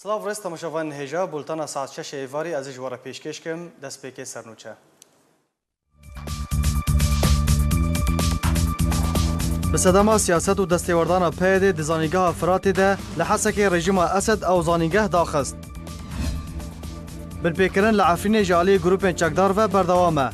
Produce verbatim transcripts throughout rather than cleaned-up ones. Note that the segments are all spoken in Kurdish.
Silav rêz temaşevanên hêja, bultena saet şeşê êvarî ez ê ji we re pêşkêş kim, destpêkê sernûçe. Bi sedema siyaset û destêwerdana P Y D'ê di zanîngeha Firatê de li Hesekê rejîma Esed ew zanîngeh daxist. Binpêkirin li Efrînê ji aliyê grûpên çekdar ve berdewam e.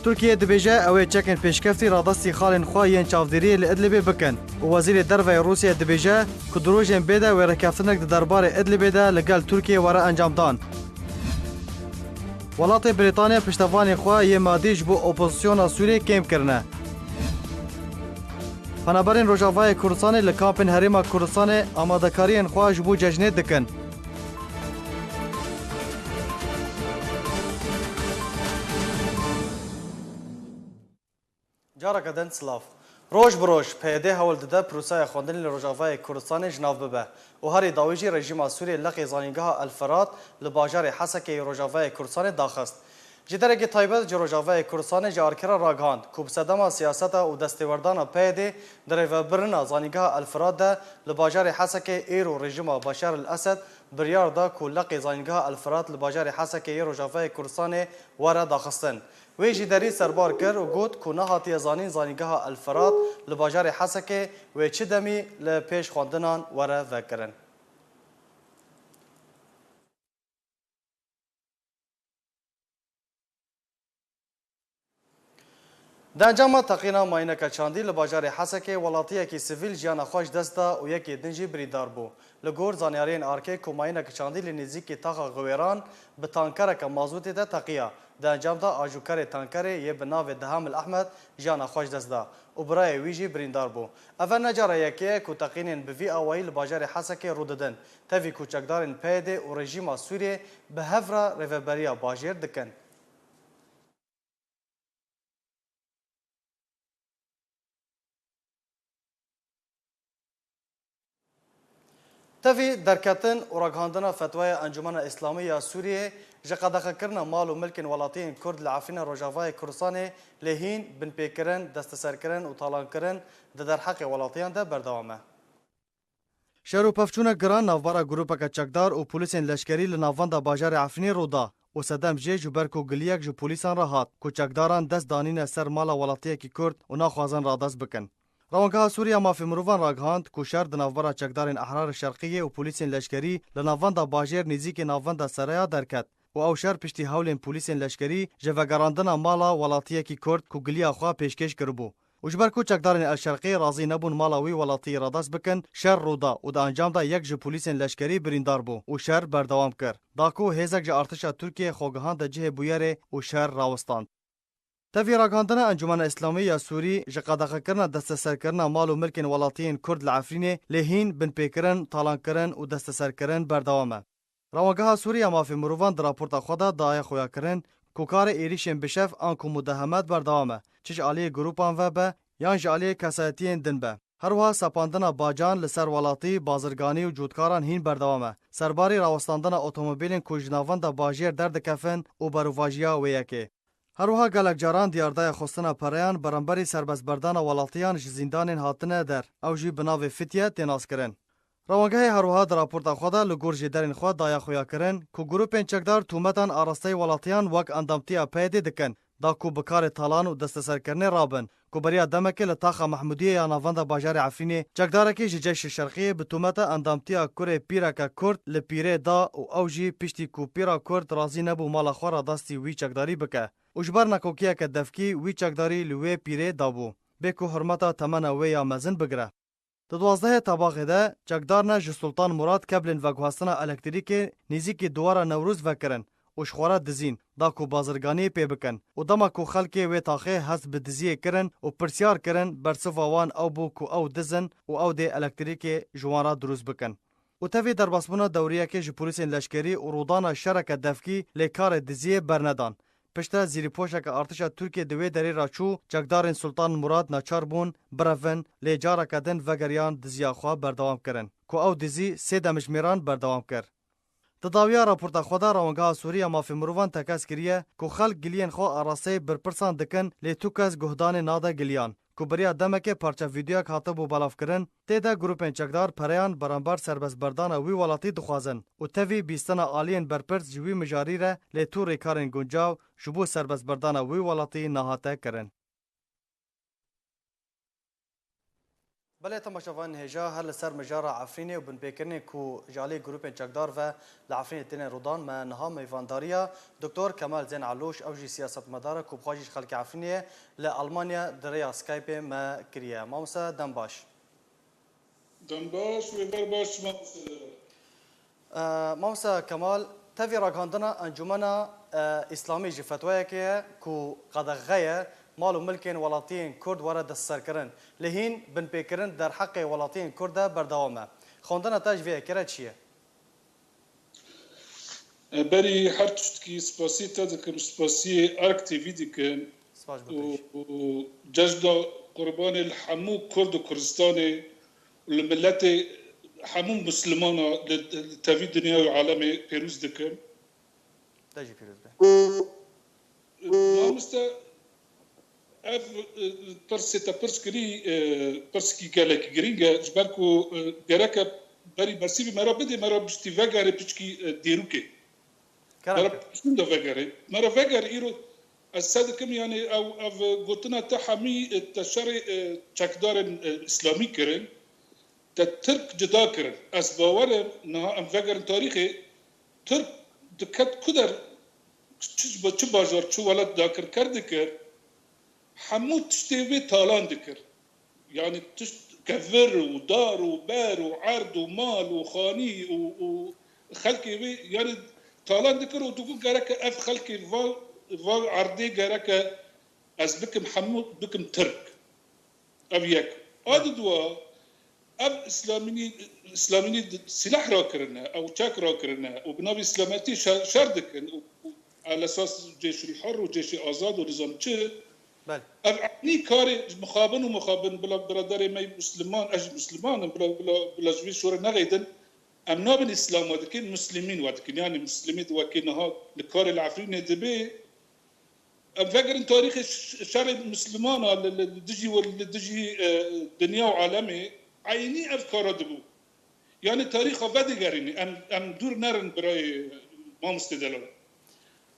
Tirkiye dibêje ew ê çekên pêşkeftî radestî xalên xwe yên çavdêriyê li Idlibê bikin û Wezîrê Derve yê Rûsya dibêje ku di rojên bê de wê rêkeftinek di derbarê Idlibê de li gel Tirkiyê were encamdan. Welatê Brîtanî piştevanê xwe yê madî ji bo opozisyona Sûriyê kêm kirine. Penaberên Rojavayê Kurdistanê li kampên Herêma Kurdistanê amadekariyên xwe ji bo cejnê dikin. Careke din silav. Roj bi roj, P Y D hewl dide proseya xwendinê li Rojavayê Kurdistanê ji nav bibe û herî dawî jî rejîma Sûriyê leqê zanîngeha El Ferat li bajarê Hesekê yê Rojavayê Kurdistanê daxist. Jêderekî taybet ji Rojavayê Kurdistanê ji Arkerê ragihand ku bi sedema siyaseta û destêwerdana P Y D di rêvebirina zanîngeha El Firat de li bajarê Hesekê êro rejîma Başar el Esed biryar da ku leqê zanîngeha El Firat li bajarê Hesekê yê Rojavayê Kurdistanê were daxistin. Wê jî derî serbar kir û got ku nehatiye zanîn zanîngeha El Firat li bajarê Hesekê wê çi demî li pêş xwendinan were vekirin. Di encama teqîna mayîneke çandî li bajarê Hesekê welatiyekî sivîl jiyana xwe ji dest da û yekê din jî birîndar bû. Li gor zanyariyên arkê ku mayîneke çandî li nêzîkî taxa Xiwêran bi tankereke mazotê de teqiya. Di encam de ajûkerê tankerê yê bi navê Deham el Ehmed jiyana xwe ji dest da û birayê wî jî birîndar bû. Eve ne cara yekê ye ku teqînên bi vî awayî li bajarê Hesekê rû didin. Tevî ku çekdarên P Y D û rejîma Sûriyê bi hev re rêveberiya bajêr dikin. Tevî derketin û ragihandina fetwaya Encûmena Îslamî ya Sûriyê ji qedexekirina mal û milkên welatiyên Kurd li Efrîna Rojavayê Kurdistanê lê hîn binpêkirin, desteserkirin û talankirin di derheqê welatiyan de berdewam e. Şer û pevçûnek giran navbera grûpeke çekdar û polîsên leşkerî li navenda bajarê Efrînê rû da û sedem jê ji ber ku giliyek ji polîsan re hat ku çekdaran dest danîne ser mala welatiyekî Kurd û naxwazin radest bikin. Rewangeha Sûrî ya Mafê Mirovan ragihand ku şer di navbera çekdarên Ehrar Şerqiyê û polîsên leşkerî li navenda bajêr nêzîkî navenda Seraya derket û ew şer piştî hewlên polîsên leşkerî ji vegerandina mala welatiyekî Kurd ku giliya xwe pêşkêş kiribû. Û ji ber ku çekdarên El Şerqî razî nebûn mala wî welatî radest bikin, şer rû da û di encam de yek ji polîsên leşkerî birîndar bû û şer berdewam kir. Da ku hêzek ji artişa Tirkiyê xwe gihande cihê bûyerê û şer rawistand. Tevî ragihandina Encûmena Îslamî ya Sûrî ji qedexekirina desteserkirina mal û milkên welatiyên Kurd li Efrînê lê hîn binpêkirin, talankirin û desteserkirin berdewam e. Rewangeha Sûrî ya Mafê Mirovan di raporta xwe de daye xuyakirin ku karê êrîşên bi şev anku mudehemet berdewam e, çi ji aliyê grûpan ve be yan ji aliyê kesayetiyên din be. Her wiha sepandina bacan li ser welatî, bazirganî û cotkaran hîn berdewam e. Serbarî rawestandina otomobîlên ku ji navenda bajêr derdikevin û berovajiya wê yekê. Her wiha gelek caran diyar daye xwestina pereyan beramberî serbestberdana welatiyan ji zîndanên hatine der, ew jî bi navê fitye tê naskirin. Rewangehê her wiha di raporta xwe de li gor jêderên xwe daye xuyakirin ku grûpên çekdar tûmetan arasteyî welatiyan wek endamtiya P Y D dikin, da ku bi karê talan û desteserkirinê rabin, ku beriya demekê li taxa Mehmûdiyê ya navenda bajarê Efrînê çekdarekî ji Ceyşê Şerqiyê bi tûmeta endamtiya kurê pîreke Kurd li pîrê da û ew jî piştî ku pîra Kurd razî nebû mala xwe radestî wî çekdarî bike û ji ber nakokiyeke devkî wî çekdarî li wê pîrê dabû, bê ku hurmeta temena wê ya mezin bigire. Di duwazdehê Tebaxê de çekdarine ji Sultan Murad keblên veguhestina elektrîkê nêzîkî duwara Newroz vekirin û ji xwe re dizîn, da ku bazirganiyê pê bikin û dema ku xelkê wê taxê hest bi diziyê kirin û pirsyar kirin, bersiva wan ew bû ku ew diz in û ew dê elektrîkê ji wan re dirûst bikin. Û tevî derbasbûna dewriyekê ji polîsên leşkerî û rûdana şereke devkî lê karê diziyê bernedan. Piştre zîrîpoşeke artişa Tirkiyê di wê derê re çû, çekdarên Sultan Murad naçar bûn birevin, lê careke din vegeriyan diziya xwe berdewam kirin, ku ew dizî sê demjimêran berdewam kir. Di dawiya raporta xwe de Rewangeha Sûrî ya Mafê Mirovan tekez kiriye ku xelk giliyên xwe arasteyê berpirsan dikin, lê tu kes guhdanê nade giliyan. ku beriya demekê parça vîdeoyek hatibû belavkirin, tê de grûpên çekdar pereyan beramber serbestberdana wî welatî dixwazin û tevî bîstina aliyên berpirs ji wî mijarî re, lê tu rêkarên guncaw ji bo serbestberdana wî welatî nehate kirin. Belê temaşevanên hêja, her li ser mijara Efrînê û binpêkirinê ku ji alî grûpên çekdar ve li Efrînê têne rûdan, me niha mêvandariya Doktor Kemal Zên Elûş, ew jî siyasetmedar e ku bi xwe jî ji xelkê Efrînê ye, li Almanya di rêya Skypeê me kiriye. Mamoste, dem baş. Dem baş, wê ber baş, mamoste. E, Mamoste Kemal, tevî ragihandina Encûmena, e, Îslamî ji fetwayekê ye ku qedexe ye mal û milkên welatiyên Kurd were destserkirin. Lê hîn binpêkirin derheqê welatiyên Kurd de berdewam e. Xwendina te ji vê yekê re çi ye? E, berî her tiştkî spasiyê te dikim, spasiyê Ark T V dikim. Spas ji bo te jî. Û, û cejna qurbanê li hemû Kurd û Kurdistanê û li miletê hemû Mislimana li, li tevî dinya û alemê pêrûz dikim. Te jî pîroz be. Û, e, mamoste, ev, e, pirsê te pirs kirî, e, pirsikî gelekî girîng e, ji ber ku, e, gereke berî bersîvî me re bidê, me re biştî vegerê piçkî, e, dêrûkê. Me re Kerem kir. Piştî de vegerê. Me re veger îro ez se dikim, yani ew, ev gotina te hemî, e, te şerê, e, çekdarên, e, îslamî kirin. Te Tirk cida kirin. Ez bawer im, niha em vegerin tarîxê, Tirk diket ku der, çi, çi bajar, çi welat dagirker dikir, hemû tiştê wê talan dikir. Yani tişt kevir û dar û ber û erd û mal û xanî û, û xelkê wê yani talan dikir û digot gereke ev xelkê va, va erdê gereke ez bikim hemû bikim Tirk. Ev yek. A di dua, ev Îslamînî, Îslamînî di-, sîleh rakirine, ew çek rakirine û bi navê Îslametî şer, şer dikin û, û elesas Cêşul Hur û Cêşê Azad û nizam çi. Belê. Ev eynî karê mixabin û mixabin bila biraderê me Misliman, ez jî Misliman im, bila, bila, bila ji vî şorê nexêdin. Em nabin Îslam we dikin, Muslimîn we dikin. Yani Muslimî di wekî niha li karê li Efrînê dibe, em vegerin tarîxê ş-, şerê Mislimana li, li, li dijî we, li dijî, e, dinya û alemê eynî ev kara dibû. Yani tarîxa vedigerînî, em, em dûr nerin birayê mamostê delal.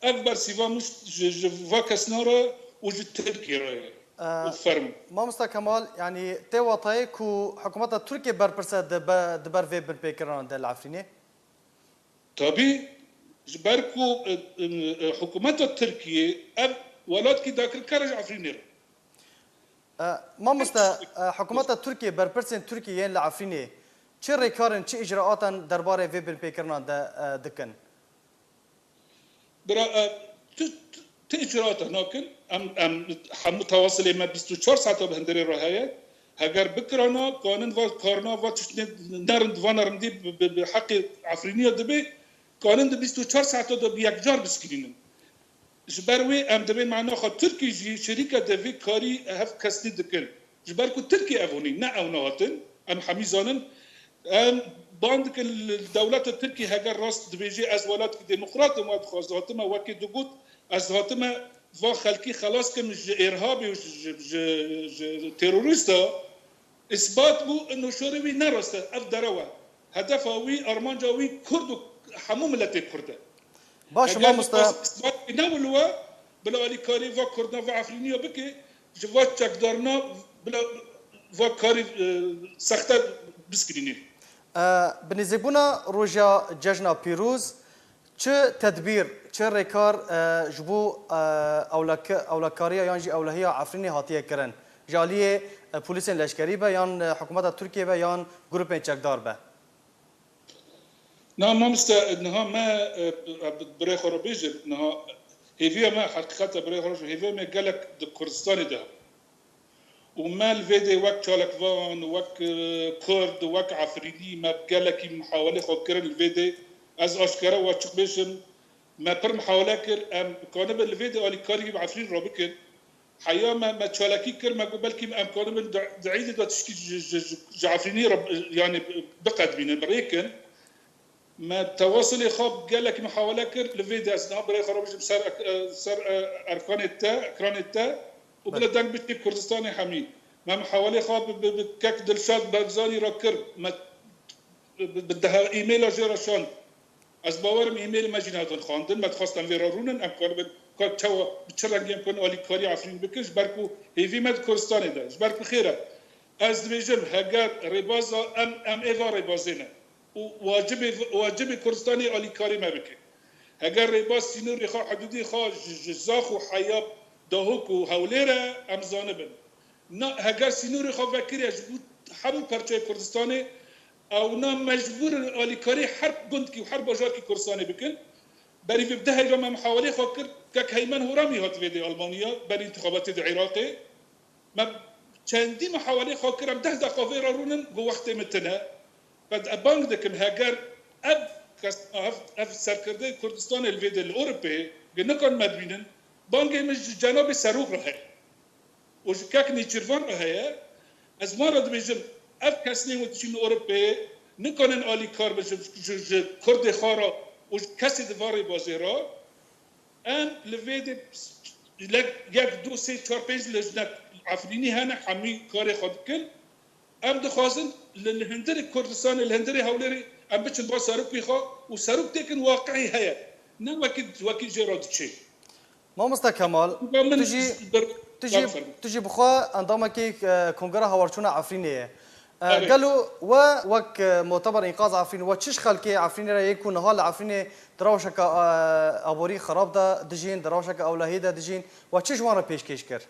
Ev bersîva min ji, ji va kesna re û ji Tirkiyê re ye. Û fermo. Mamosta Kemal, yani tê watayê ku hikûmeta Tirkiyê berpirs e di be-, di ber vê binpêkirina de li Efrînê? Tabî, ji ber ku, e, e, e, hikûmeta Tirkiyê ev welatkî dagirker e ji Efrînê re. E, mamoste, e, hikûmeta Tirkiyê, berpirsên Tirkiyê yên li Efrînê çi rêkarin, çi îcraatan derbarê vê binpêkirinan de, e, dikin? Bira, e, tu, tu, tu îcraata nakin. Em, em hemû tewasilê me bîst û çar saeta bi hundirê re heye. Heger bikirana, kanin va karna va tiştê nerin, va nerindî bi, bi, bi heqê Efrîniya dibe, kanin di bîst û çar saeta de bi yekcar biskirînin. Ji ber wê em dibên manaxa Tirkî jî şerîke de vê karî hev kesnî dikin. Ji ber ku Tirkî ev hûnî, ne ew nehatin, em hemî zanin. Em ban dikin li dewleta Tirkî heger rast dibêjê ez welatkî demokrat im, we dixwaz hatime wekî digot, ez hatime va xelkî xelas kim ji êrhabê û ji, ji, ji, ji terorîsta. Îsbat bû, ino şorê wî ne rast e, ev derew e. Hedefa wî, armanca wî Kurd û hemû miletê Kurd e. Baş e, Heger mamoste. Îsbat wî ne wilo e, bila alîkarî va Kurdan, va Efrîniya bike, ji va çekdarina, bila va karî, e, sexte biskirînî. E, bi nêzîkbûna roja cejna pîroz, çi tedbîr, çi rêkar, e, ji bo, e, ewlek-, ewlekariya yan jî ewlehiya Efrînê hatiye kirin? Ji aliyê, e, polîsên leşkerî be, yan, e, hikûmeta Tirkiyê be, yan grûpên çekdar be? Na, mamoste, niha me, e, bi, bi, birê xwe re bêjin, niha hêviya me, heqîqet e, birê xwe re, hêviya me gelek di Kurdistanê de. Û me li vê dê wek çalakvan, wek, e, Kurd, wek Efrînî me gelekî mihawelê xwe kirin li vê dê. Ez aşkere û açiq bêjim, me pir mihawele kir, em kanibin li vê dê alîkarî bi Efrîn re bikin. Heya me, me çalakî kir, me got belkî em kanibin di, di Îdê de tişkî ji, ji, ji, ji Efrînî re, yani biqedmînin, bi rê kin. Me tewasilê xwe gelekî mihawele kir, li vê de ez niha birê xwe re bijim ser ek-, e, ser, e, erkanê te, ekranê te û bile deng biçî Kurdistanê hemî. Me mihawelê xwe bi, bi, bi kek Dilşad Barzanî re kir. Me bi, bi deha e-maila jê re şand. Ez bawerim e-mailê me jî nehatin xwendin. Me dixwest em vê re rûnin, em karibin ka çawa, bi çi rengî em karin alîkarî Efrîn bikin, ji ber ku hêvî me di Kurdistanê de, ji ber ku xêr e. Ez dibêjim, heger rêbaza em, em ê va rêbazê ne. Û wacibê, wacibê Kurdistanê alîkarî me bike. Heger rêbaz sînorê xwe, hidûdê xwe ji, ji Zax û Heyab, Dahok û Hewlêr e, em zanibin. Na, heger sînorê xwe vekiriye ji bo hemû perçeyê Kurdistanê, ewna mecbûr in alîkarî her gundkî û her bajarkî Kurdistanê bikin. Berî vê bi deh heyva me mihawelê xwe kir, kek Heymen Horamî hat vê dê Almanya, berî întixabatê di Iraqê. Me çendî mihawelê xwe kir, em deh deqa vê re rûnin, got wextê min tune. Qet e bang dikim, heger ev kes, ev, ev serkirdeyê Kurdistanê li vê de li Ewropê, gi nikan me dibînin, bangê min ji cenabê serok re heye. Û ji kek Nêçîrvan re heye. Ez wan re dibêjim, ev kesnên ku diçin Ewropê nikanin alîkar bin ji, ji, ji Kurdê xwe re û ji kesê di van rêbazê re. Em li vê de le-, yek, du, sê, çar, pênc lijne Efrînî hene, hemî karê xwe dikin. Em dixwazin li, li hundirê Kurdistanê, li hundirê Hewlêrê em biçin ba serokê xwe û serok têkin waqiî heye. Ne wekî, wekî jê re diçe. Mamoste Kemal, Ba min tu jî, bir tu jî, Ba fermo. Tu jî bi xwe endamekî, e, Kongreya Hawarçûna Efrînê ye. E, Erê. Gelo we wek, e, Muteber Înqaz Efrîn, we çi ji xelkê Efrînê re yên ku niha li Efrînê di rewşeke, e, aborî xirab de dijîn, di rewşeke ewlehiyê de dijîn, we çi ji wan re pêşkêş kir?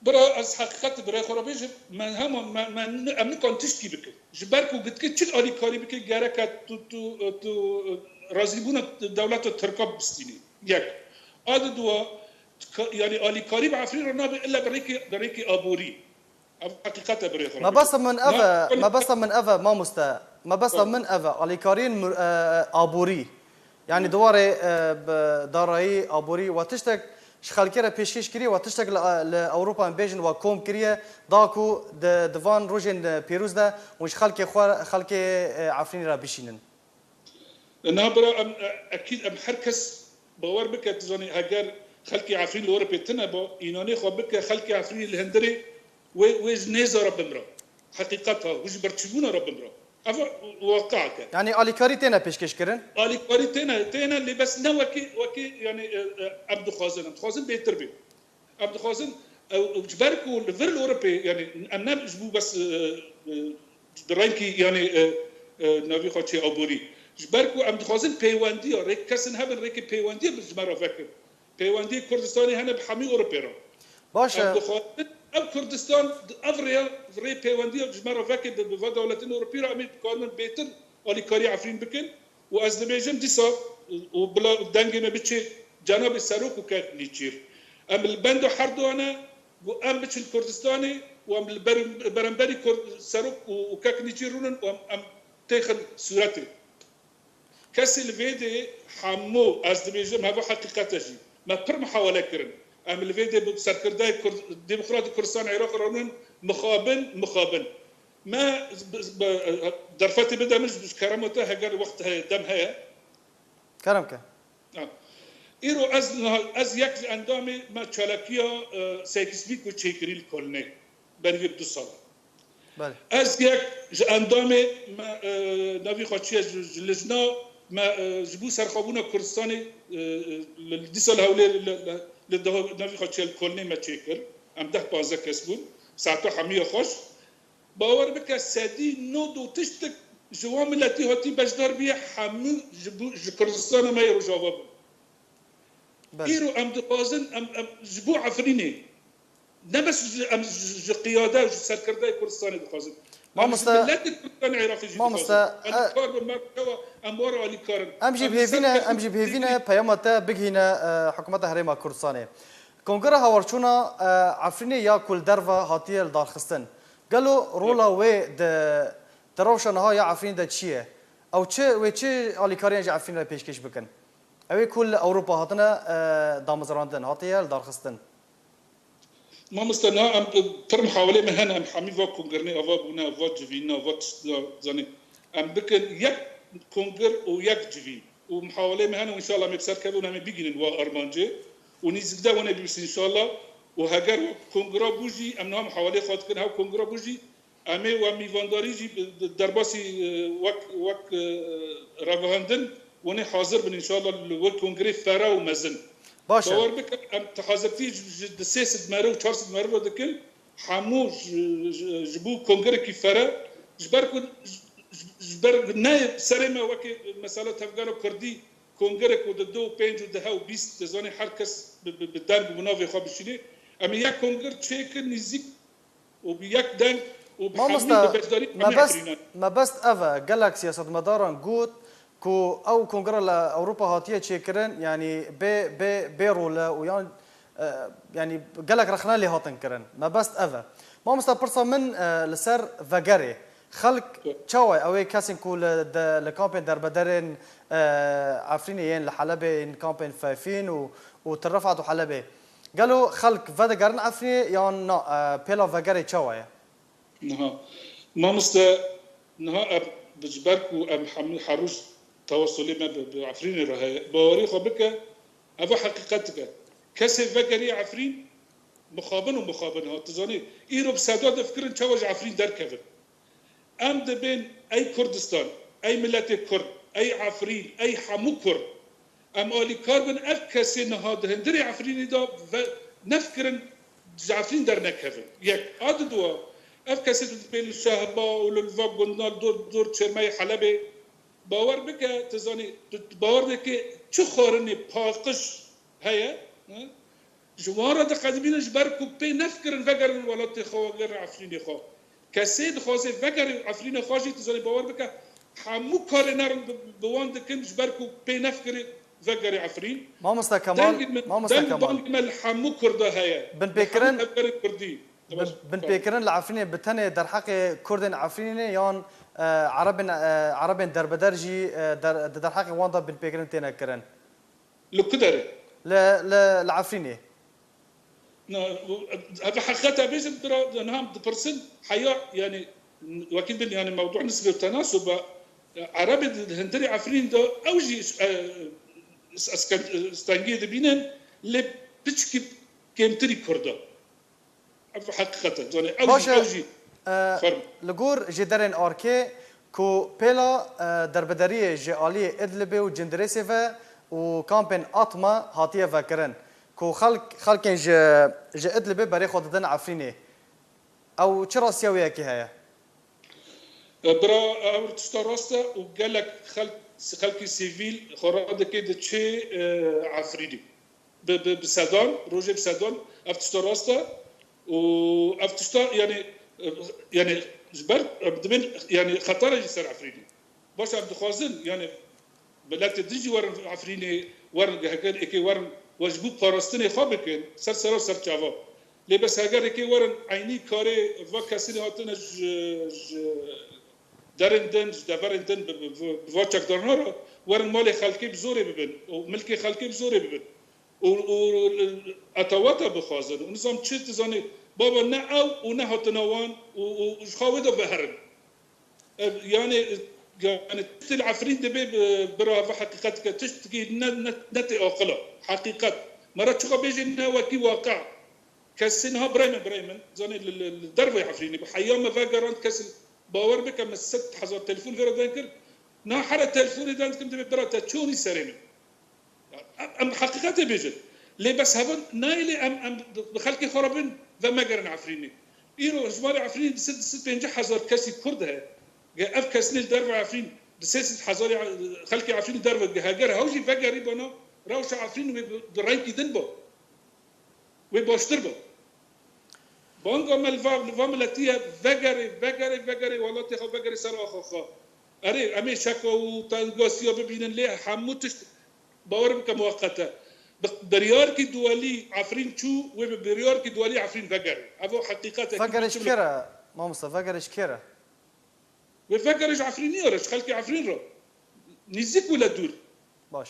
Bira, ez heqîqet birê xwe re bêjim, me hema, me, me, em nikan tiştkî bikin. Ji ber ku gotike çi alîkarî bike, gereke tu, tu, tu, e, razîbûna dewleta Tirka bistînî. Yek. A di dua, ka-, yanî alîkarî bi Efrîn re nabe illa bi rêkê, bi rêkê aborî. Ev heqîqet e birê xwe re bêjim. Mebesta min ev e, mebesta min ev e, mamoste. Mebesta min ev e. Alîkariyên mur-, e, aborî. Yanî di warê, e, bi darayî, aborî, we tiştek ji xelkê re pêşkêş kiriye, we tiştek li, li Ewropa em bêjin we kom kiriye, da ku di, di van rojên, e, pêrûz de hûn ji xelkê xwe, xelkê, e, Efrînê re bişînin? Na bira, em, e, ekîd em her kes bawer bike, tu zanî, heger xelkê Efrîn li Ewropê tune ba, înanê xwe bike, xelkê Efrînê li hundirê wê, wê ji nêza re bimra. Heqîqet ha, wê ji berçîbûna re bimra. Ev waqiak e. Yanî alîkarî têne pêşkêş kirin? Alîkarî têne, têne, lê bes ne wekî, wekî, yanî, e, e, em dixwazin, em dixwazin bêtir bê. Em dixwazin, e, ji ber ku li vir li Ewropê, yanî em ne ji bo bes, e, e, di rengî, yanî, e, e, navî xwe çê aborî. Ji ber ku em dixwazin pêwendiya, rêk kesin hebin, rêkê pêwendiya bi ji me re vekin. Peywendiyê Kurdistanê hene bi hemî Ewropê re. Baş e. Em dixwazin ev Kurdistan, ev rêya, rê peywendiya ji me re veke bi, bi va dewletên Ewropî re em ê bikaribin bêtir alîkarî Efrîn bikin û ez dibêjim dîsa û bila dengê me biçe cenabê serok û kek Nêçîr. Em li benda herduyan e ku em biçin Kurdistanê û em li ber-, beramberî Kurd-, serok û, û kek Nêçîr rûnin û em, em têxin sûretê. Kesê li vê dê hemû, ez dibêjim, heva heqîqet e jî. Me pir muhawele kirin. Em li vê dê bi serkirdeyê Kurd-, Demokratê Kurdistan Iraq rewnin mixabin, mixabin. Me bi, bi, derfetê bide min ji kerema te heger wext heye, dem heye. Kerem ke. Ha. Îro ez niha, ez yek ji endamê me çalakiya, e, seykismî ku çêkirî li Kolnê. Berî vê bi du sal. Belê. Ez yek ji endamê me, e, navî xwe çiye ji, ji lijna me, e, ji bo serxwebûna Kurdistanê, e, e, li, li dîsa li Hewlêr, li, li, li daha navî xwe çiye li Kolnê me çêkir. Em deh panzdeh kes bûn. Saeta hemiya xweş. Bawer bike, sedî nod û tiştek ji wan miletî hatî beşdar bûye, hemû ji bo, ji Kurdistana me yê Rojava bûn. Belê. Îro em dixwazin, em, em ji bo Efrînê, ne bes ji, em ji, ji qiyade û ji serkirdeyê Kurdistanê dixwazin. Em ji Mamoste, miletê Kurdistanê Iraqê jî mamoste, dixwazin. Em e, kar bin, me çawa, em were alîkar in. Em jî Em bi hêvî ne, ser em jî bi hêvî ne peyama te bigihîne, e, hikûmeta Herêma Kurdistanê. Kongra Hawarçûna, e, Efrînê ya ku li derve hatiye lidarxistin. Gelo rola wê di, di rewşa niha ya Efrînê de çi ye? Ew çi, wê çi alîkariyan ji Efrînê re pêşkêş bikin? Ew ê ku li Ewropa hatine, e, damezrandin, hatiye lidarxistin. Mamoste, niha em, e, pir muhawelê me hene, em hemî va kongirinê ava bûne, va civîna, va tişt-, zanî. Em bikin yek kongir û yek civîn. Û muhawelê me hene û înşallah em ê bi ser kevin em ê bigînin wa armancê. Û nîzikde wan ê bibîsin înşallah. û heger wek kongra bû jî, em niha muhawelê xwe dikin, hew kongra bû jî, em ê we mîvandarî jî bi, bi derbasî, e, wek, wek, e, ragihandin, wan ê hazir bin, înşallah li wê kongrê fere û mezin. Baş e. Bawer bike, em ti hazirtî ji, ji di sê sed merê û çar sed merê re dikin, hemû ji, ji, ji bo kongerekî fere, ji ber ku, ji, ji ber ne serê me wekî mesela tevgera kurdî, kongerek ku di du û pênc û deh û bîst, dizanî her kes bi, bi, bi deng û bi navê xwe bişînê. Em ê yek konger çêkin nîzîk û bi yek deng û bi hemî Mamoste, bi beşdarî hemî mebest, Efrînan. Mebest ev e. Gelek siyasetmedaran got ku ew kongre li Ewropa hatiye çêkirin, yanî bê, bê, bê rol e û yan, e, yanî gelek rexne lê hatin kirin. Mebest ev e. Mamoste, pirsa min, e, li ser vegerê. Xelk çawa ye? Ew ê kesên ku li, de, li kampên derbederên, e, Efrînê yên, li Helebê yên, kampên Feyfîn û, û Til Refat û Helebê. Gelo xelk vedigerin Efrînê yan na, e, pêla vegerê çawa ye? Niha. Mamoste, niha em bi ji ber ku em hemî her roj tewasulê me bi, bi Efrînê re heye. Bawerî xwe bike, ev heqîqetik e. Kesê vegerî Efrîn mixabin û mixabin e. Tu zanî, îro bi seda difikirin çawa ji Efrîn derkevin. Em dibên ey Kurdistan, ey miletê Kurd, ey Efrîn, ey hemû Kurd. Em alîkar bin ev kesê niha di hundirê Efrînê de ve nefikirin ji Efrîn dernekevin. Yek. A di dua, ev kesê dibên li Şehba û li va gundina li dor, dor çêrmeyê Helebê. Bawer bike, tu zanî, tu, tu bawer dike çi xwarinê paqij heye, hı? Ji wan re diqedimînin ji ber ku pê nefikirin vegerin welatê xwe, vegerin Efrînê xwe. Kesê dixwaze vegerê Efrînê xwe jî, tu zanî, bawer bike, hemû karê nerin bi, bi wan dikin ji ber ku pê nefikirê vegerê Efrîn. Mamoste Kemal, Dengê me, mamoste deng Kemal. Bangê me li hemû Kurda heye. Binpêkirin, Li hemû tevgerên Kurdî. Bin, binpêkirin li Efrînê bi tenê derheqê Kurdên Efrînê yan, e, Erebên, e, Erebên derbeder jî, e, der, di derheqê wan de binpêkirin têne kirin? Li ku derê? Li, li, li Efrînê. Na, ev heqîqeta bêjin, bira, niha dipirsin, heya, yani, wekî bin, yani, mewdu nisbê tenasub e, Erebê di hundirê Efrîn de ew jî, e, s-, s-, stengiyê dibînin, lê piçkî kêmtirî Kurd e. Ev heqîqet e. Zanê, ew Baş jî, e, ew jî e, ferm. Li gor jêderên arkê ku pêla, e, derbederiyê ji aliyê Idlibê û Cindirêsê ve û kampên Atma hatiye vekirin, ku xelk, xelkên ji, ji Idlibê berê xwe didin Efrînê. Ew çi rastiya wê yekê heye? E, bira, ew tişta rast e û gelek xelk, xelkî sivîl xwe radikê diçê, e, Efrînê. Bi, bi, bi sedan, rojê bi sedan, ev tişta rast e û ev tişta, yani, e, yani, ji ber, e, dibên, yani, xetara jî ser Efrînê. Baş, em dixwazin, yani, miletê din jî werin Efrînê, werin, heger êkê werin, we ji bo parastinê xwe bikin, ser sera ser çava. Lê bes heger êkê werin, eynî karê va kesî hatine ji, ji derên din, ji deverên din bi, bi, bi, bi va çekdarina re, werin malê xelkê bi zorê bibin û milkê xelkê bi zorê bibin. Û, û etewata bixwazin. Û nizam çi, tu zanî, baba ne ew û ne hatina wan û, û, û ji xwe wê de veherin. E, yani, yani, tiştê li Efrîn dibe, e, bira, ev heqîqet dike, tiştekî ne, ne, ne tê aqila. Heqîqet. Me re çiqa bêjê ne wekî waqe. Kesê niha birayê min, birayê min, zanê li, li, li derveyê Efrînê bi heya me vegerand, kesê bawer bike, me sed hezar telefon vê re den kir. Niha here telefonê den dikim, dibê bira te çonî serê min. Em, em heqîqetê bêjin. Lê bes hevan nayê lê em, em bi xelkê xwe re bin ve megerin Efrînê. Îro ji malê Efrînê du sed, du sed pêncî hezar kesî Kurd heye. Ge ev kesnê li derve Efrîn, bi sê sed hezarî xelkê Efrînê derve, ge heger hew jî vegerî bana, rewşa Efrîn wê bi, bi rengkî din ba. Wê baştir ba. Banga me li va, li va miletî ye, vegerê, vegerê, vegerê, welatê xwe vegerê ser axa xwe. Erê, em ê şeka û tengasiya bibînin, lê hemû tişt, bawer bike, muweqet e. Bi biryarkî duwelî Efrîn çû, wê bi biryarkî duwelî Efrîn vegerê. Ev o heqîqet e. Vegerê ji kê re, mamoste, vegerê ji kê re? Wê vegerê ji Efrînê re, ji xelkê Efrîn re. Nîzîk wile dûr. Baş.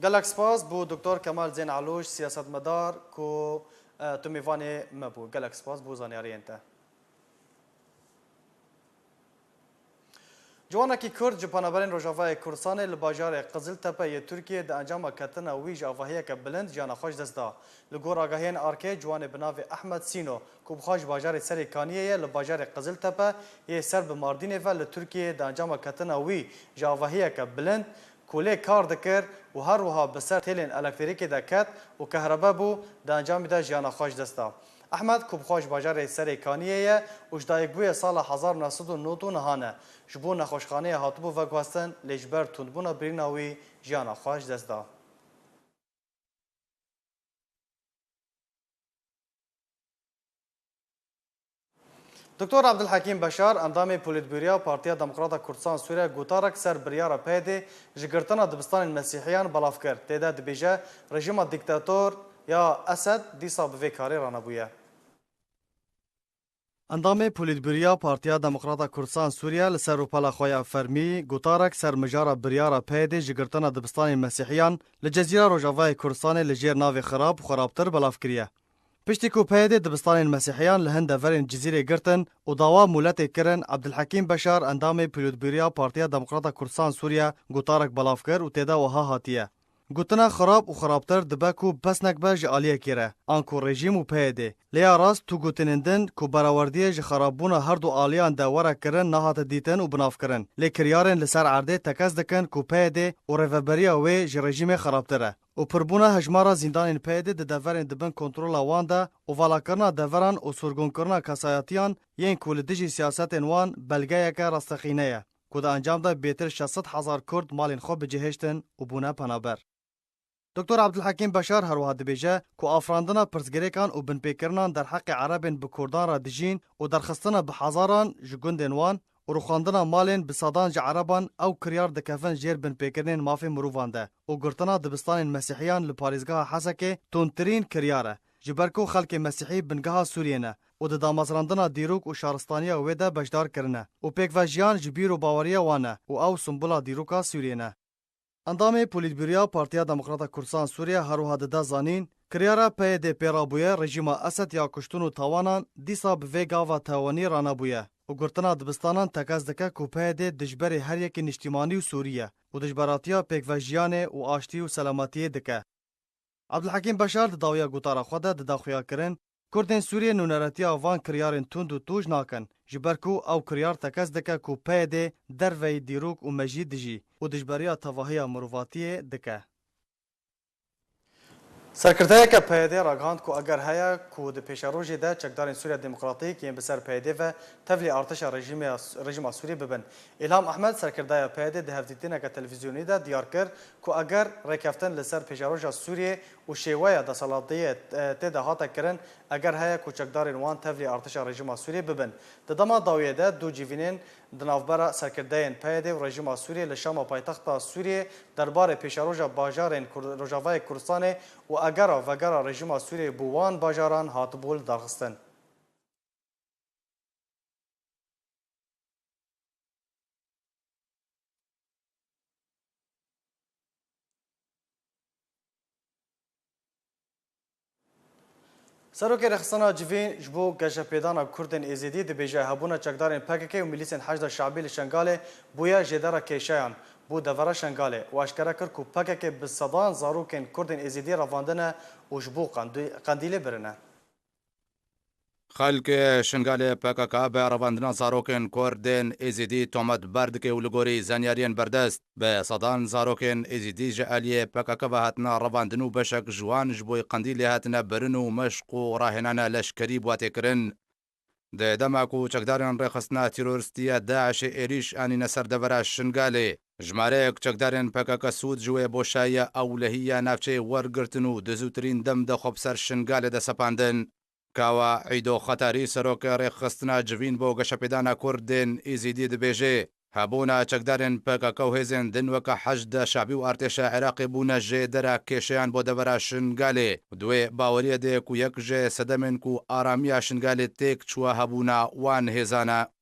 Gelek spas bo Doktor Kemal Zên Elûş, siyasetmedar ku, e, tu mêvanê me bû. Gelek spas bo zanyariyên te. Ciwanekî Kurd ji penaberên Rojavayê Kurdistanê li bajarê Qiziltepe yê Tirkiyê di encama ketina wî ji avahiyeke bilind jiyana xwe ji dest da. Li gor agahiyên arkê, ciwanê bi navê Ehmed Sîno, ku bi xwe ji bajarê Serê Kaniyê ye, li bajarê Qiziltepe yê ser bi Mardînê ve li Tirkiyê di encama ketina wî ji avahiyeke bilind, ku lê kar dikir û her wiha bi ser têlên elektrîkê de ket û kehrebe bû, di encamê de jiyana xwe ji dest da. Ehmed, ku bi xwe ji bajarê Serê Kaniyê ye û ji dayikbûyê sala hezar û neh sed û nod û neh ne, ji bo nexweşxaneyê hatibû veguhestin, lê ji ber tundbûna birîna wî jiyana xwe ji dest da. Doktor Abdulhekîm Beşar, endamê Polîtbûroya Partiya Demokrata Kurdistan Sûriye, gotarek ser biryara P Y D'ê ji girtina dibistanên Mesîhiyan belav kir. Tê de dibêje, rejîma dîktator ya Esed dîsa bi vê karê ranebûye. Endamê Polîtbûroya Partiya Demokrata Kurdistan Sûriye li ser rûpela xwe ya fermî gotarek ser mijara biryara P Y D'ê ji girtina dibistanên Mesîhiyan li Cezîra Rojavayê Kurdistanê li jêr navê xirab û xirabtir belav kiriye. Piştî ku P Y D'ê dibistanên Mesîhiyan li hin deverên Cizîrê girtin û dawa moletê kirin, Abdulhekîm Beşar, endamê Polîtbûroya Partiya Demokrata Kurdistan Sûriye, gotarek belav kir û tê de wiha hatiye: Gotina xirab û xirabtir dibe ku pesnek be ji aliyekê re, anku rejîm û P Y D. Lê ya rast tu gotinên din ku berawerdiyê ji xirabbûna her du aliyan de were kirin nehate dîtin û binavkirin. Lê kiryarên li ser erdê tekez dikin ku P Y D û rêveberiya wê ji rejîmê xirabtir e. Û pirbûna hejmara zîndanên P Y D di deverên di bin kontrola wan de û valakirina deveran û sorgunkirina kesayetiyan yên ku li dijî siyasetên wan belgeyeke rasteqîne ye, ku di encam de bêtir şeş sed hezar Kurd malên xwe bicihêştin û bûne penaber. Doktor Abdulhekîm Beşar her wiha dibêje ku afirandina pirsgirêkan û binpêkirinan derheqê Erebên bi Kurdan re dijîn û derxistina bi hezaran ji gundên wan û rûxandina malên bi sedan ji Ereban ew kiryar dikevin jêr binpêkirinên mafê mirovan de û girtina dibistanên Mesîhiyan li parêzgeha Hesekê tundtirîn kiryar e, ji ber ku xelkê Mesîhî bingeha Sûriyê ne û di damezrandina dîrok û şaristaniya wê de beşdar kirine û pêkvejiyan ji bîr û baweriya wan e û ew simbula dîroka Sûriyê ne. Endamê Polîtbûroya Partiya Demokrata Kurdistan Sûriye her wiha dide zanîn, kiryara P Y D pê rabûye, rejîma Esed ya kuştin û tawanan dîsa bi vê gava tawanî ranebûye û girtina dibistanan tekez dike ku P Y D dijberê her yekê niştîmanî û Sûrî ye û dijberatiya pêkvejiyanê û aştî û selametiyê dike. Abdulhekîm Beşar di dawiya gotara xwe de dida xuyakirin, Kurdên Sûriyê nûneretiya van kiryarên tund û tûj nakin, ji ber ku ew kiryar tekez dike ku P Y D derveyî dîrok û mejî dijî û dijberiya tevahiya mirovatiyê dike. Serkirdeyeke P Y D ragihand ku eger heye ku di pêşerojê de çekdarên Sûriya Demokratîk yên bi ser P Y D ve tevlî artişa rejîmê, rejîma Sûrî bibin. Îlham Ehmed, serkirdeya P Y D, di hevdîtineke televîzyonî de diyar kir ku eger rêkeftin li ser pêşeroja Sûriyê û şêweya desthilatiyê, e, tê de hate kirin, eger heye ku çekdarên wan tevlî artişa rejîma Sûriyê bibin. Di dema dawiyê de du civînên di navbera serkirdeyên P Y D û rejîma Sûriyê li Şama paytexta Sûriyê derbarê pêşeroja bajarên Kur-, Rojavayê Kurdistanê û egera vegera rejîma Sûriyê bo wan bajaran hatibû lidarxistin. Serokê Rêxistina Civîn ji bo geşepêdana Kurdên Êzidî dibêje, hebûna çekdarên P K K û milîsên Heşda Şabî li Şengalê bûye jêdera kêşeyan bo devera Şengalê û eşkere kir ku P K K bi sedan zarokên Kurdên Êzidî revandine û ji bo Qendî-, Qendîlê birine. Xelkê Şingalê P K K bi revandina zarokên Kurdên Êzidî tometbar dike û li gorî zanyariyên berdest, bi sedan zarokên Êzidî ji aliyê P K K ve hatine revandin û beşek ji wan ji bo Qendîlê hatine birin û meşq û rahênane leşkerî bi wan tê kirin. Di dema ku çekdarên rêxistina terorîstî ya DAIŞê êrîş anîne ser devera Şingalê, jimareyek çekdarên P K K sûd ji wê boşayiya ewlehî ya navçeyê wergirtin û di zûtirîn dem de xwe bi ser Şingalê de sepandin. Kawa Îdo Xetarî, serokê Rêxistina Civîn bo Geşepêdana Kurdên Êzidî dibêje, hebûna çekdarên P K K û hêzên din weke Heşda Şabî û artêşa Iraqê bûne jêdera kêşeyan bo devera Şingalê û di wê baweriyê de ku yek ji sedemên ku aramiya Şingalê têk çûye hebûna wan hêzan e.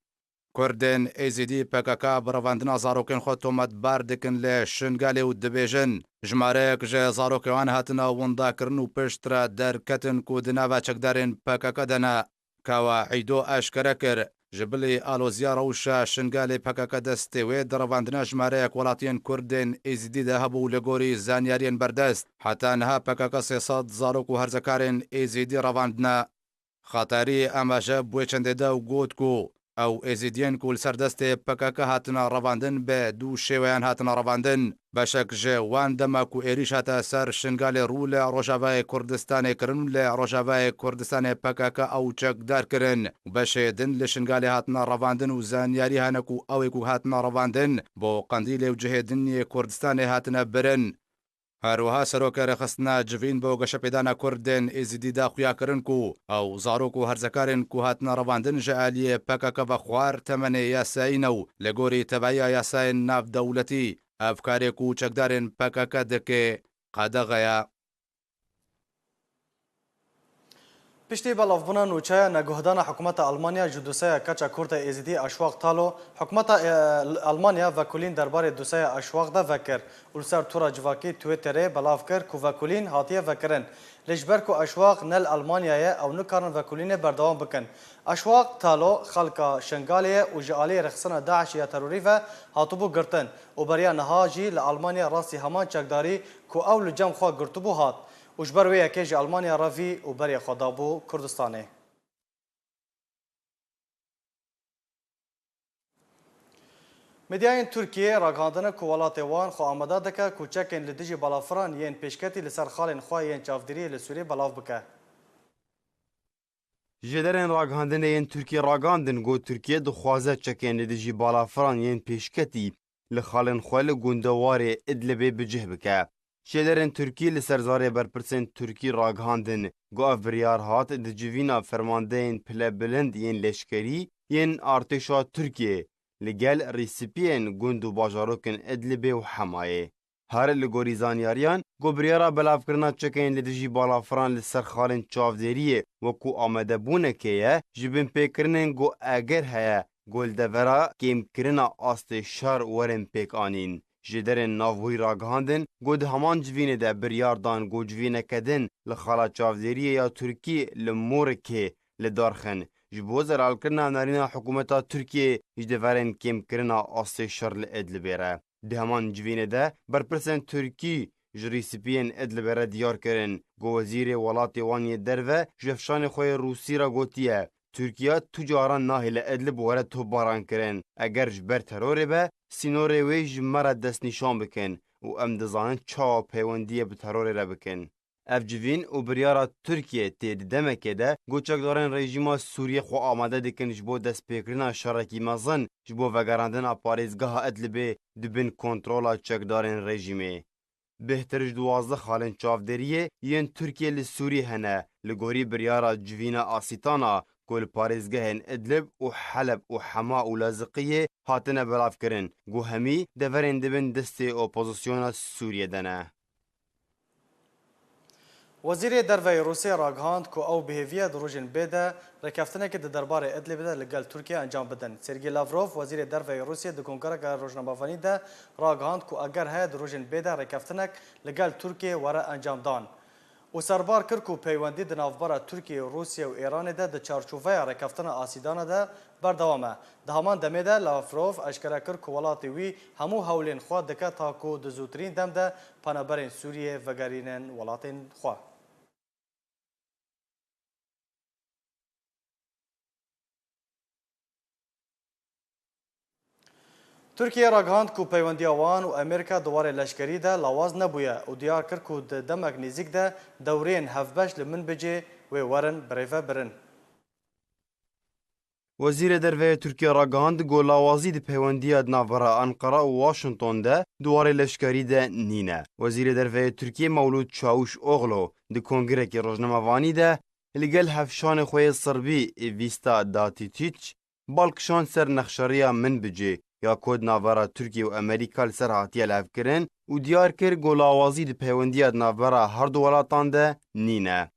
Kurdên Êzidî P K K bi revandina zarokên xwe tometbar dikin li Şingalê û dibêjin, jimareyek ji zarokê wan hatine windakirin û piştre derketin ku di nava çekdarên P K K de ne. Kawa Îdo eşkere kir, Ji bilî aloziya rewşa Şingalê P K K destê wê di revandina jimareyek welatiyên Kurd ên Êzidî de hebû li gorî zanyariyên berdest. Heta niha P K K sê sed zarok û herzekarên Êzidî revandine. Xatarî amaje bi wê çendê de û got ku ew Êzidiyên ku li ser destê P K K hatine revandin bi du şêweyan hatine revandin. Beşek ji wan dema ku êrîş hate ser Şingalê rû li Rojavayê Kurdistanê kirin û li Rojavayê Kurdistanê P K K ew çekdar kirin û beşê din li Şingalê hatine revandin û zanyarî hene ku ew ê ku hatine revandin bo Qendîlê û cihê din yê Kurdistanê hatine birin. Her wiha Serokê Rêxistina Civîn bo Geşepêdana Kurdên Êzidî da xuya kirin ku ew zarok û herzekarên ku hatine revandin ji aliyê P K K ve xwar temenê yasayî ne û li gorî tevahiya yasayên navdewletî ev karê ku çekdarên P K K dike qedexe ye. Piştî belavbûna nûçeya neguhdana hikûmeta Almanya ji dosyaya keça Kurda Êzidî Aşwaq Talo, hikûmeta, e, Almanya vekolîn derbarê dosyaya Aşwaq de vekir û li ser tora civakî Twitterê belav kir ku vekolîn hatiye vekirin. Lê ji ber ku Aşwaq ne li Almanya ye, ew nikarin vekolînê berdewam bikin. Aşwaq Talo xelka Şengalê ye û ji alî rêxistina DAIŞ ya terorî ve hatibû girtin û beriya niha jî li Almanya rastî heman çekdarî ku ew li cem xwe girtibû hat û ji ber wê yekê ji Almanya revî û berê xwe dabû Kurdistanê. Medyayên Tirkiyê ragihandine ku welatê wan xwe amade dike ku çekên li dijî balafiran yên pêşketî li ser xalên xwe yên çavdêriyê li Sûriyê belav bike. Jêderên ragihandinê yên Tirkiyê ragihandin ku Tirkiye dixwaze çekên li dijî balafiran yên pêşketî li xalên xwe li gundewarê Idlibê bi cih bike. Jêderên Tirkî li ser zarê berpirsên Tirkî ragihandin ku ev biryar hat di civîna fermandeyên pilebilind yên leşkerî yên artêşa Tirkiyê li gel rîsipiyên gund û bajarokên Idlibê û Hemayê. Her li gorî zanyariyan, ku biryara belavkirina çekên li dijî balafiran li ser xalên çavdêriyê wekû amadebûnekê ye, ji binpêkirinên ku eger heye, ku li devera kêmkirina astê şer werin pêk anîn. Jêderên navbûyî ragihandin ku di heman civînê de biryar dan ku civîneke din li xala çavdêriyê ya Tirkî li Mûrikê li dar xin, ji bo zelalkirina nerîna hikûmeta Tirkiyê ji deverên kêmkirina astê şer li Idlibê re. Di heman civînê de berpirsên Tirkî ji rîsipiyên Idlibê re diyar kirin ku wezîrê welatê wan yê derve ji hevşanê xwe yê Rûsî re gotiye, Tirkiye tu caran nahêle Idlib were topbaran kirin. Eger ji ber terorê be, sînorê wê ji me re destnîşan bikin û em dizanin çawa peywendiyê bi terorê re bikin. Ev civîn û biryara Tirkiye tê di demekê de ku çekdarên rejîma Sûriyê xwe amade dikin ji bo destpêkirina şerekî mezin ji bo vegerandina parêzgeha Idlibê di bin kontrola çekdarên rejîmê. Bêhtir ji duwazdeh xalên çavdêriyê yên Tirkiye li Sûriyê hene, li gorî biryara civîna Asîtana ku li parêzgehên Idlib û Heleb û Hema û Laziqiyê hatine belavkirin, ku hemî deverên di bin destê opozisyona Sûriyê de ne. Wezîrê Derve yê Rûsya ragihand ku ew bi hêviye di rojên bê de rêkeftinekê di derbarê Idlibê de li gel Tirkiye encam bidin. Sergey Lavrov, Wezîrê Derve yê Rûsya di kongreka rojnamevanî de ragihand ku eger heye di rojên bê de rêkeftinek li gel Tirkiye were encamdan. Û serbar kir ku peywendî di navbera Tirkiye, Rûsya û Îranê de di çarçoveya rêkeftina Asîdana de berdewam e. Di heman demê de Lavrov eşkere kir ku welatê wî hemû hewlên xwe dike ta ku di zûtirîn dem de penaberên Sûriyê vegerînin welatên xwe. Tirkiye ragihand ku peywendiya wan û Amerîka di warê leşkerî de lawaz nebûye û diyar kir ku di demek nêzîk de dewriyên hevbeş li Minbicê wê werin birêvebirin. Wezîrê Derve yê Tirkiye ragihand ku lawazî di peywendiya di navbera Enqera û Washington de di warê leşkerî de nîne. Wezîrê Derve yê Tirkiye Mewlûd Çawûş Oxlo di kongrekî rojnamevanî de li gel hevşanê xwe yê Sirbî Vîsta Datîtîç bal kişand ser nexşeriya Minbicê ya ku di navbera Tirkiye û Amerîka li ser hatiye lihevkirin û diyar kir ku lawazî di peywendiya di navbera her du welatan de nîne.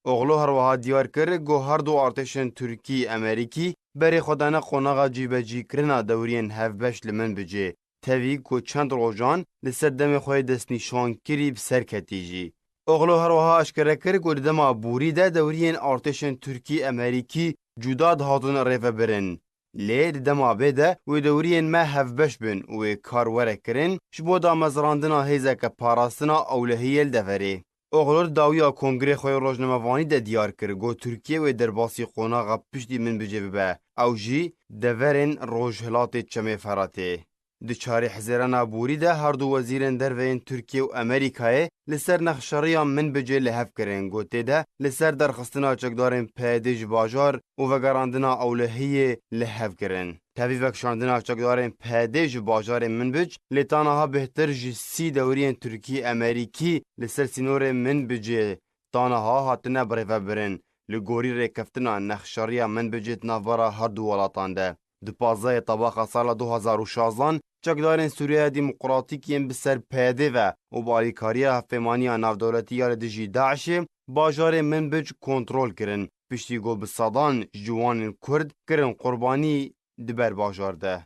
Oxlo her wiha diyar kir ku her du artêşên Tirkî, Amerîkî berê xwe dane qonaxa cîbecîkirina dewriyên hevbeş li Minbicê, tevî ku çend rojan li ser demê xwe yê destnîşankirî bi ser ketî jî. Oxlo her wiha eşkere kir ku di dema borî de dewriyên artêşên Tirkî, Amerîkî cuda dihatin rêvebirin. Lê di dema bê de wê dewriyên me hevbeş bin û wê kar were kirin ji bo damezrandina hêzeke parastina ewlehiyê li deverê. Oxlor dawiya kongrê xwe yê rojnamevanî de diyar kir, got Tirkiye wê derbasî qonaxa piştî Minbicê bibe, ew jî deverên rojhilatê Çemê Feratê. Di çarê Hizêrana borî de her du wezîrên derve yên Tirkiye û Amerîkayê li ser nexşeriya Minbicê li hev kirin, got tê de li ser derxistina çekdarên P Y D'ê ji bajar û vegerandina ewlehiyê li hev kirin. Tevî vekişandina çekdarên P Y D'ê ji bajarê Minbic lê ta niha bêhtir ji sî dewriyên Tirkî-Amerîkî li ser sînorê Minbicê ta niha hatine birêvebirin, li gorî rêkeftina nexşeriya Minbicê di navbera her du welatan de. Di pazdehê Tebaxa sala du hazar û şazdan çekdarên Sûriyeya Demokratîk yên bi ser P Y D'ê ve û bi alîkariya Hevpêmaniya Navdewletî ya li dijî DAIŞê bajarê Minbic kontrol kirin, piştî ku bi sedan ji ciwanên Kurd kirin qurbanî di ber bajar de.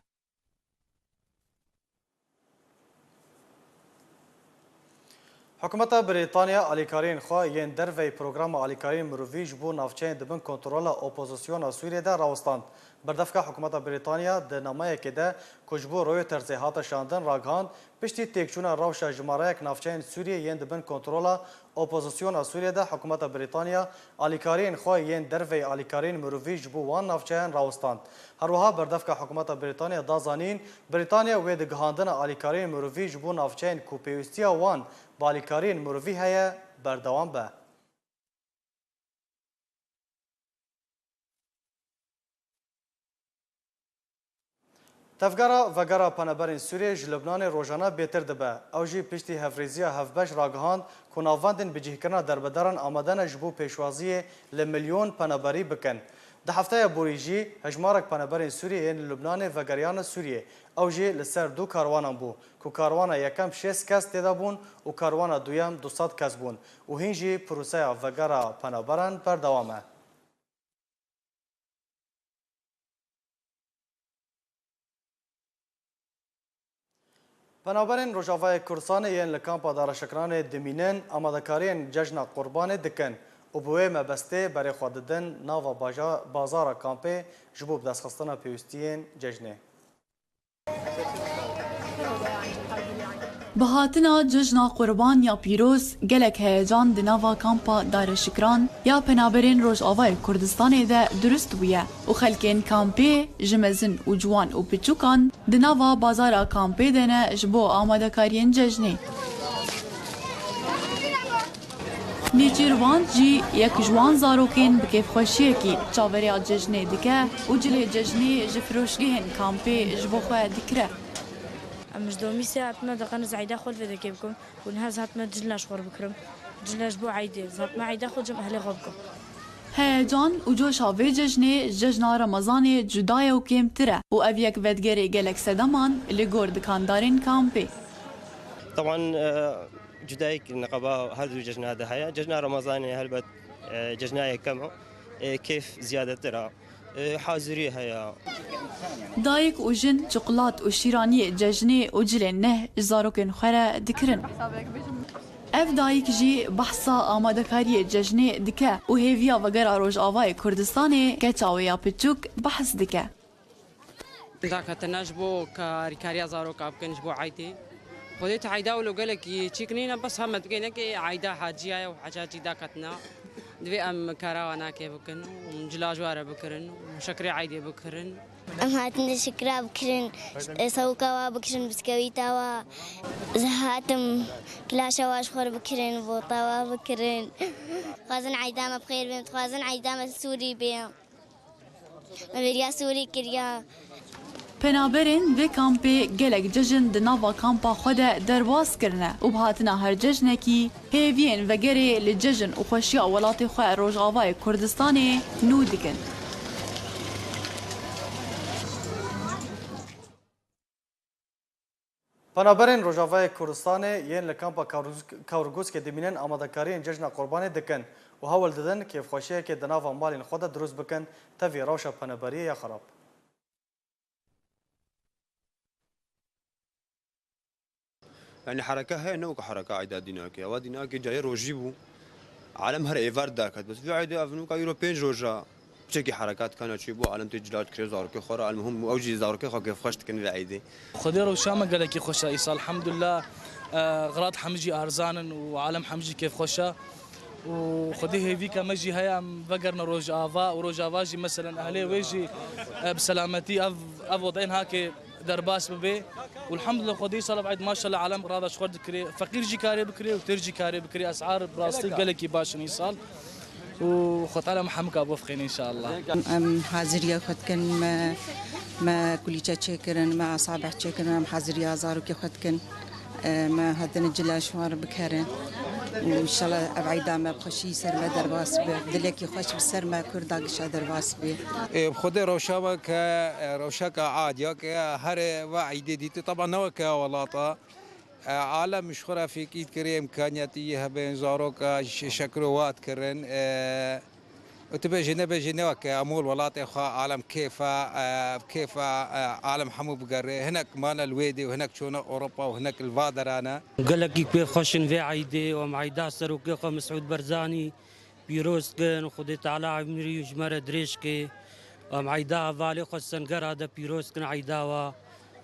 Hikûmeta Brîtanya alîkariyên xwe yên derveyî programa alîkariyên mirovî ji bo navçeyên di bin kontrola opozisyona Sûriyê de rawistand. Berdevka Hikûmeta Brîtanya di nameyekê de ku ji bo Reutersê hate şandin ragihand, piştî têkçûna rewşa jimareyek navçeyên Sûriyê yên di bin kontrola opozisyona Sûriyê de Hikûmeta Brîtanya alîkariyên xwe yên derveyî alîkariyên mirovî ji bo wan navçeyan rawistand. Her wiha berdevka Hikûmeta Brîtanya da zanîn, Brîtanya wê di gihandina alîkariyên mirovî ji bo navçeyên ku pêwîstiya wan bi alîkariyên mirovî heye, berdewam be. Tevgera vegera penaberên Sûriyê ji Lubnanê rojane bêtir dibe. Ew jî piştî hevrêziya hevbeş ragihand ku navendên bicihkirina derbederan amade ne ji bo pêşwaziyê li milyon penaberî bikin. Di hefteya borî jî hejmarek penaberên Sûriyê yên li Lubnanê vegeriyane Sûriyê. Ew jî li ser du karwanan bû, ku karwana yekem şêst kes tê de bûn û karwana duyem du sed kes bûn û hîn jî proseya vegera penaberan berdewam e. Penaberên Rojavayê Kurdistanê yên li kampa dareşikiranê dimînin, amadekariyên cejna Qurbanê dikin û bi wê mebestê berê xwe didin nava baja-, bazara kampê ji bo bidestxistina pêwîstiyên cejnê. Bi hatina Cejna Qurban ya pîroz, gelek heyecan di nava kampa dareşikiran ya penaberên Rojavayê Kurdistanê de dirust bûye û xelkên kampê, ji mezin û ciwan û piçûkan, di nava bazara kampê de ne ji bo amadekariyên cejnê. Nêçîrvan jî yek ji wan zarokên bi kêfxweşiyekî çaverêya cejnê dike û cilê cejnê ji firoşgehên kampê ji bo xwe dikire. Em ji domî sê hatime deqen ez eyda xwe li vê dekê bikim û niha ez hatime cila ji xwe re bikirim. Cila ji bo eydê. Ez hatime eyda xwe cem ehlê xwe bikim. Heyecan û coşa vê cejnê ji cejna Remezanê cuda ye û kêmtir e û ev yek vedigere gelek sedeman li gor dikandarên kampê. Teban, e, cudayî neqeba her du cejna de heye. Cejna Remezanê helbet, e, cejna yekem e. E, kêf ziyadetir e. E, hazirî heye. Dayik û jin çiqlat û şîraniyê cejnê û cilên neh ji zarokên xwe re dikirin. Ev dayik jî behsa amadekariyê cejnê dike û hêviya vegera Rojavayê Kurdistanê keça wê ya piçûk behs dike. Daketine ji bo karîkariya zaroka bikin ji bo eydê. Xwedê tu eyda wilo gelekî çîk nîne, bes heme digê nekê eyda haciya ye û hecacî daketine. Divê em kara wanakê bikin û cila ji were bikirin û şekrê eydê bikirin. Em hatin de şikra bikirin, e, sewika wa bikirin, biskewîta wa. Ez hatim kilaşa wa ji xwe re bikirin, vota wa bikirin. Dixwazin eyda me bi xêr bên, dixwazin eyda me sûrî bê. Me bêriya Sûrî kiriya. Penaberên vê kampê gelek cejin di nava kampa xwe de derbas kirine û bi hatina her cejnekî hêviyên vegerê li cejin û xweşiya welatê xwe Rojavayê Kurdistanê nû dikin. Penaberên Rojavayê Kurdistanê yên li kampa Kawrgûs-, Kawrgûskê dimînin amadekariyên cejna Qurbanê dikin û hewl didin kêfxweşiyekê di nava malên xwe de dirust bikin, tevî rewşa penaberiyê ya xerab. Yanî hereke heye, ne weke hereka eyda dînakê. Ewa dînakê cayê rojî bû. Alem her êvar daket. Bes vî eydê ev nûka îro pênc roja. Çekî herekat kana çêbû, alem tê cila dikire zarokê xwe re, elmuhim ew jî zarokê xwe kêfxweş dikin vê eydê. Xwedê rewşa me gelekî xweş e îsal, elhamdulillah, e, xirat hemî jî arzan in û alem hemî jî kêfxweş e. Û Xwedê hêvîka me jî heye em vegerine Rojava û Rojava jî meselen ehlê wê jî, e, bi selametî ev, ev odeyên hake derbas bibe. Û elhamdulillah Xwedê îsal ev eyd maşallah alem rada ji xwe dikire. Feqîr jî karê bikire û têr jî karê bikire. Esar bi rastî gelekî baş in îsal. Û Xwedê Teala me hemika bifxîne înşallah. Em haziriya xwe dikin, me, me kulîçe çêkirin, me asabeh çêkirin, em haziriya zarokê xwe dikin. E, me hatine cila ji wan re bikerin. Û înşallah ev eyda me bi xweşî ser me derbas be. Dilekî xweş bi ser me Kurda gişa derbas be. Ê, bi Xwedê rewşa me ke, e, rewşeka adiya ke her ve eydê dîtî. Teba ne weke welata. E, alem ji xwe re fêkî dikirê, îmkaniyetî hebe, zaroka şe-, şekiro wat kirin. E, û tu bêjî nebêjî ne weke hemû li welatê xwe alem kêfa, e, kêfa, e, alem hemû bigere. Hinek mane li wê dê û hinek çûne Ewropa û hinek li va dera ne. Gelekî pê xweş in vê eydê û em eyda serokê xwe Mesûd Barzanî pîroz kin. Xwedê Teala emrî ji me re dirêj ke. Em eyda hevalê xwe Sengera de pîroz kin eyda wa.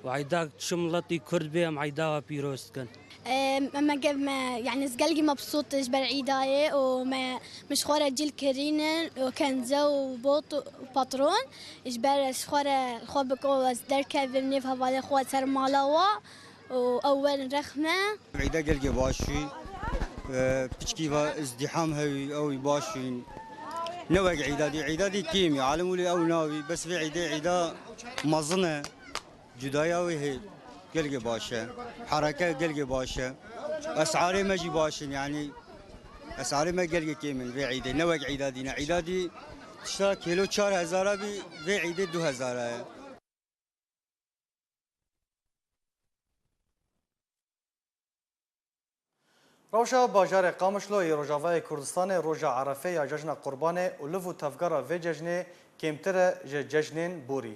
Û eyda çi miletî Kurd bê em eyda wa pîroz dikin. Em, me ge-, me, yani ez gelgî mebsût ji ber îdayê û me, min ji xwe re cîl kirînin û kenze û bot û patron. Ji ber ez ji xwe re xwe biko ez derkevim nêv hevalê xwe ser mala wa. û ew werin rexne. Îda gelgê baş î, e, piçkî va izdîham hewî, ew baş î. Ne wek îda dî, îda dî kêm î, alim wî lê ew navî, bes vê îdê îda mezin e. Cudaya wê hê gelgê baş e. Hereke gelgê baş e. Esarê me jî baş in, yanî esarê me gelgê kêm in vê îdê. Ne wek îda dî ne. Îda dî tişta kêlo çar hezara bî, vê îdê du hezara ye. Rewşa bajarê Qamişlo yê Rojavayê Kurdistanê roja Erefê ya Cejna Qurbanê û liv û tevgera vê cejnê kêmtir e ji cejnên borî.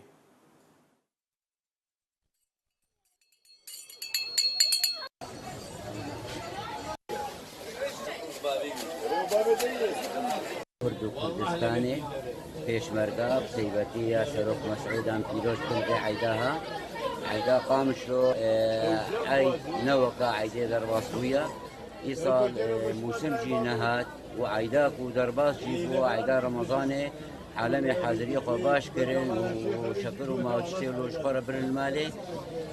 Kurd û Kurdistanê, pêşmerga, bi taybetî ya Serok Mesûd em pîroz dikin vê eyda ha. Eyda Qamişlo, e, eyd ne weka eydê derbasbûya. Îsal, e, mûsim jî nehat û eyda ku derbas jî bû, eyda Remezanê, alemê haziriyê xwe baş kirin û şekir û mawçişê lo ji xwe re birin li malê.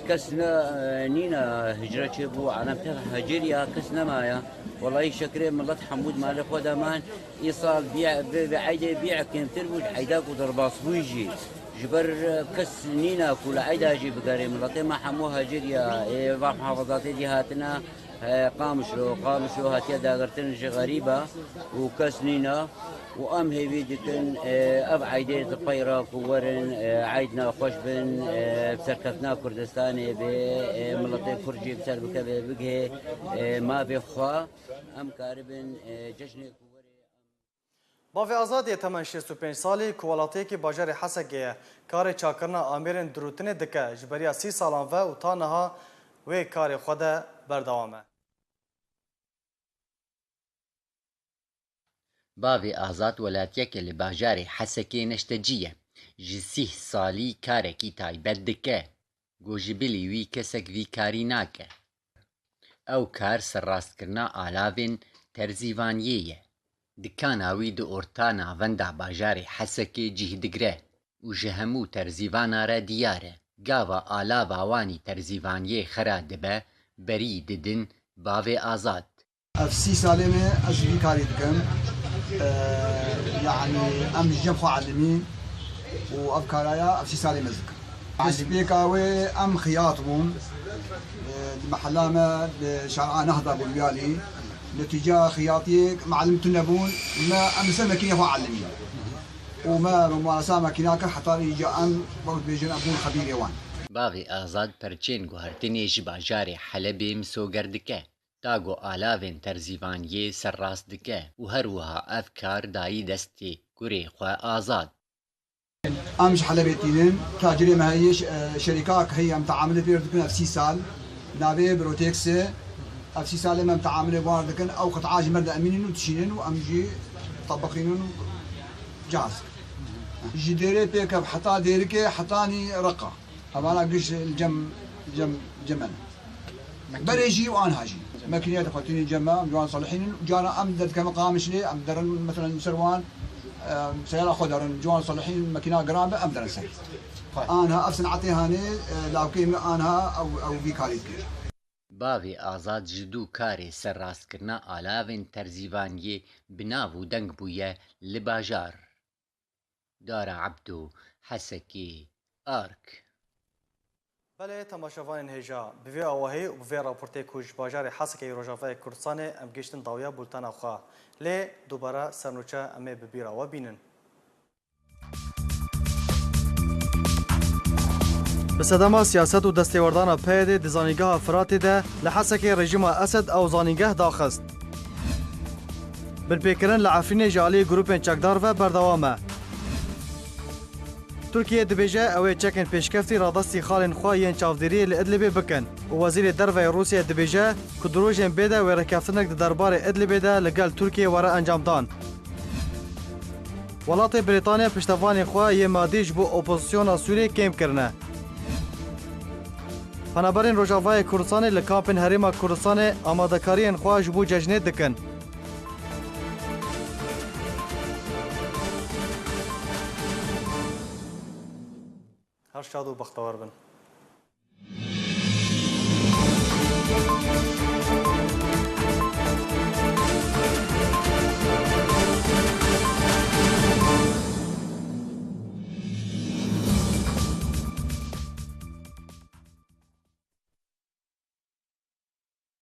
Kes ne, e, nîna hicre çêbû, alem tev hecir ya, kes nemaya. Welayî şekirê milet hemû di malê xwe de man. Îsal bî-, bi, bi eydê bî kêmtir bû, ji eyda ku derbas bûyî jî. Ji ber, e, kes nîna ku li eyda jî bigerê, miletê me hemû hecir ya, ê va muhafazatê jî hatine. He, Qamişlo, Qamişlo hatiye dagirtin ji xerîba û kes nîna û em hêvî dikin, e, ev eydê di pey re ku werin, e, eyd nexweş bin, e, bi serkeftina Kurdistanê bê, e, miletê Kurd jî bi ser bikeve, bigihê, e, mavê xwe, em karibin, e, cejnê ku werê. Bavê Azad yê temen şêst û pênc salî ku welatiyekî bajarê Hesekê ye, karê çakkirina amêrên dirûtinê dike, ji beriya sî salan ve û ta niha wê karê xwe de berdewam e. Bavê Azad welatiyeke li bajarê Hesekê neştecî ye. Ji sîh salî karekî taybet dike. Ku ji bilî wî kesek vî karî nake. Ew kar serrastkirina alavên terzîvaniyê ye. Dikana wî di orta navenda bajarê Hesekê cih digre û ji hemû terzîvana re diyar e. Gava alava wanî terzîvaniyê xera dibe, berî didin bavê Azad. Ev sî salê me ez vî karî dikim. Eee, yanî em ji cem xwe elimîn û ev karaya ev sî salê me ez dikim. Destpêka wê em xiyat bûn. Eee, di mehela me di şara Nehda bû Diyalî. Netîca xiyatiyê me elim tune bûn. Me em li ser mekînê xwe elimîn. Û me mumaresa mekîna kir heta vê îca em wek dibêjin em bûn xebîrê wan. Bavê Azad perçên guhertinê ji bajarê Helebê misoger dike. Ta ku alavên terzîvaniyê serrast dike û her wiha ev kar dayî destê kurê xwe Azad. Em ji Helebê tînin, tacirê me heye, ş-, e, şerîkak heye, em teamilê pê dikin ev sî sal. Navê Brotex e, ev sî salê me em teamilê wan dikin, ew qit'a ji me re emînin û dişînin û em jî tebiqînin û cihaz dikin. Ji Dêrê pêkev heta Dêrikê, hetanî Reqa. Hevana giş li cem, cem, cem me ne. Berê jî û anha jî. Mekîneyê dixwe tînî cem me, em ciwan salihîn in û carna em derdikevin Qamişlê, em derin, meselen, ser wan, e, seyara xwe derin, ciwan salihîn, mekîna giran be, em derin ser. Anha ev sinetê hanê, e, lawkê me anha ew, ew vî karî dikir. Bavê Azad ji dû karê serrastkirina alavên terzîvaniyê bi nav û deng bûye li bajar. Dara Ebdo, Hesekê, Ark. Belê, temaşevanên hêja, bi vê awahî û bi vê raportê ku ji bajarê Hesekê yê Rojavayê Kurdistanê em gihiştin dawiya bultena xwe. Lê dubare sernûçe em ê bi bîra we bînin. Bi sedema siyaset û destêwerdana P Y D'ê di zanîngeha Firatê de li Hesekê rejîma Esed ew zanîngeh daxist. Binpêkirin li Efrînê ji aliyê grûpên çekdar ve berdewam e. Tirkiye dibêje ew ê çekên pêşkeftî radestî xalên xwe yên çavdêriyê li Idlibê bikin û Wezîrê Derve yê Rûsya dibêje ku di rojên bê de wê rêkeftinek di derbarê Idlibê de li gel Tirkiyê were encamdan. Welatê Brîtanê piştevanê xwe yê madî ji bo opozisyona Sûriyê kêm kirine. Penaberên Rojavayê Kurdistanê li kampên Herêma Kurdistanê amadekariyên xwe ji bo cejnê dikin. Her şad û bextewar bin.